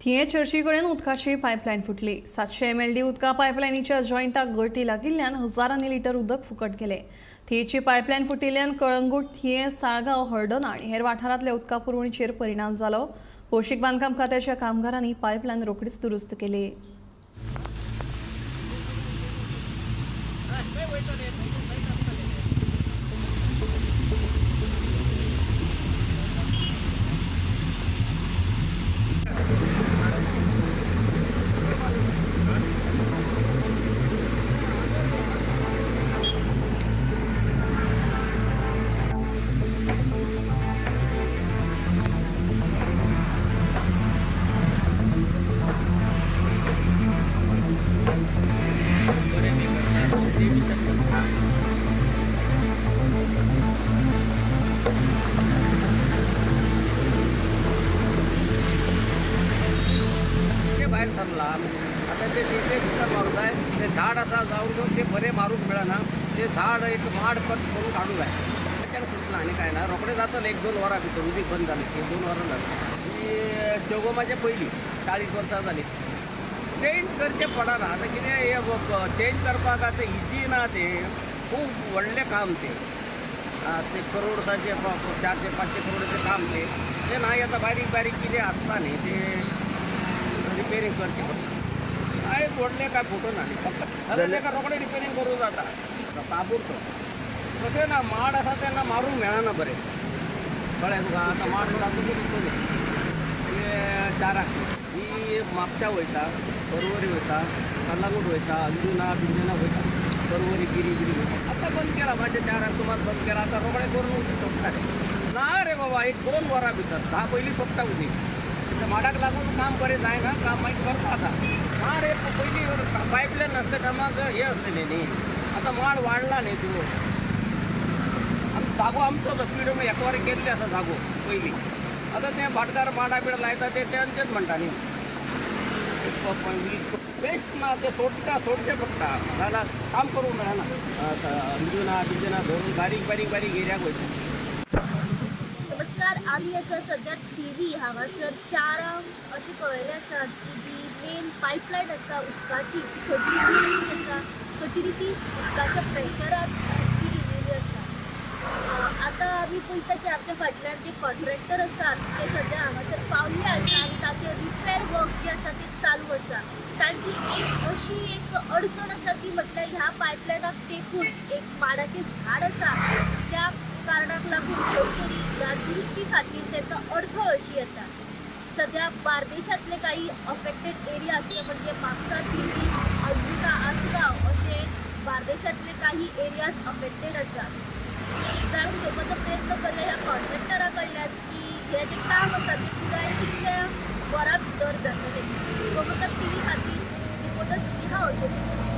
थिये चर्ची कडेन उदकाची पायपलायन फुटली. 700 MLD उदका पायपलायनीच्या जॉयंटाक गळटी लागिल्ल्यान हजारांनी लिटर उदक फुकट गेले. थियेची पायपलायन फुटिल्ल्यान कळंगूट, थिये, साळगांव, हळदोणा आनी हेर वाठारांतल्या उदका पुरवणीचेर परिणाम जालो. भौशीक बांदकाम खात्याच्या कामगारांनी पायपलायन रोखडीच दुरुस्त केली. भायर सरला आतां ते तितले भितर मारूंक जाय. ते झाड आसा जावन ते बरें मारूंक मेळना. ते झाड एक माड कट करून काडूंक जाय. त्याच्यान सुटला आनी कांय ना. रोखडें जातलें 1-2 वरां भितर. उदीक बंद जालें की 1-2 वरां जालें. ही शेगोमाचे पयलीं 40 वर्सां जालीं. चेंज करचें पडना. आतां कितें हें चेंज करपाक आतां इजी ना. तें खूब व्हडलें काम तें. ते करोड्साचे 400-500 करोडाचें काम तें. तें ना आतां बारीक बारीक कितें आसता न्ही तें रिपेरींग करचें पडटा. काय व्हडलें काय फोटो ना फक्त जाल्यार ताका रोखडें रिपेरींग करूं जाता. ताबूरतो तशें ना. माड आसा तेन्ना मारूंक मेळना बरें. कळ्ळें तुका? आतां माड तातूंत दिसतलें चाराक ही म्हापशा वयता, परवरी वयता, कल्लांगूट वयता, अंजुना बिंजुना वयता, परवरी गिरी गिरी वयता. आतां बंद केला मातशें 4 सुमार बंद केला. आतां रोखडें करून उदीक सोडटा रे. ना रे बाबा, 1-2 वरां भितर 10 पयलीं सोडटा उदीक. माडाक लागून काम बरें जायना. काम मागीर करता आतां. ना रे, पयलीं पायपलायन नासल्या कामाक हें आसलें न्ही. आतां माड वाडला न्ही त्यो. आमी जागो आमचो तो पिडो एकवारी केल्ले आसा जागो पयलीं. आतां ते भाटकार माडा बिडा लायता ते तेंचेच म्हणटा न्ही. 1.20 बेस्ट ना ते सोडटा, सोडचें पडटा जाल्यार काम करूंक मेळना. अंजुना बिंजुना धरून बारीक बारीक बारीक एरियाक वयता. नमस्कार, आमी आसा सद्या थिवी हांगासर 4 अशें कळिल्लें आसा की जी मेन पायपलायन आसा उदकाची ती खंय तरी आसा, खंय तरी ती उदकाच्या प्रेशरान ती गेलेली आसा. आतां आमी पळयता की आमच्या फाटल्यान जे कॉन्ट्रॅक्टर आसात ते सद्या हांगासर पावल्ले आसा आनी ताचें रिपेर वर्क जें आसा तें चालू आसा. तांची एक अशी एक अडचण आसा ती म्हटल्यार ह्या पायपलायनाक तेकून एक माडाचें झाड आसा, त्या कारणाक लागून खंय तरी ह्या दुरुस्ती खातीर तांकां अडखळ अशी येता. सद्या बार्देशांतले काही अफेक्टेड एरिया आसले म्हणजे म्हापसा, थिवी, अंजुना, आसगांव अशे बार्देशांतले काही एरियाज अफेक्टेड आसा. जाणून घेवपाचो प्रयत्न करया ह्या कॉन्ट्रॅक्टरा कडल्यान की हें जें काम आसा तें पुराय कितल्या वरां भितर जातलें. गोमंतक टीव्ही खातीर रिपोर्टर स्नेहा असोली.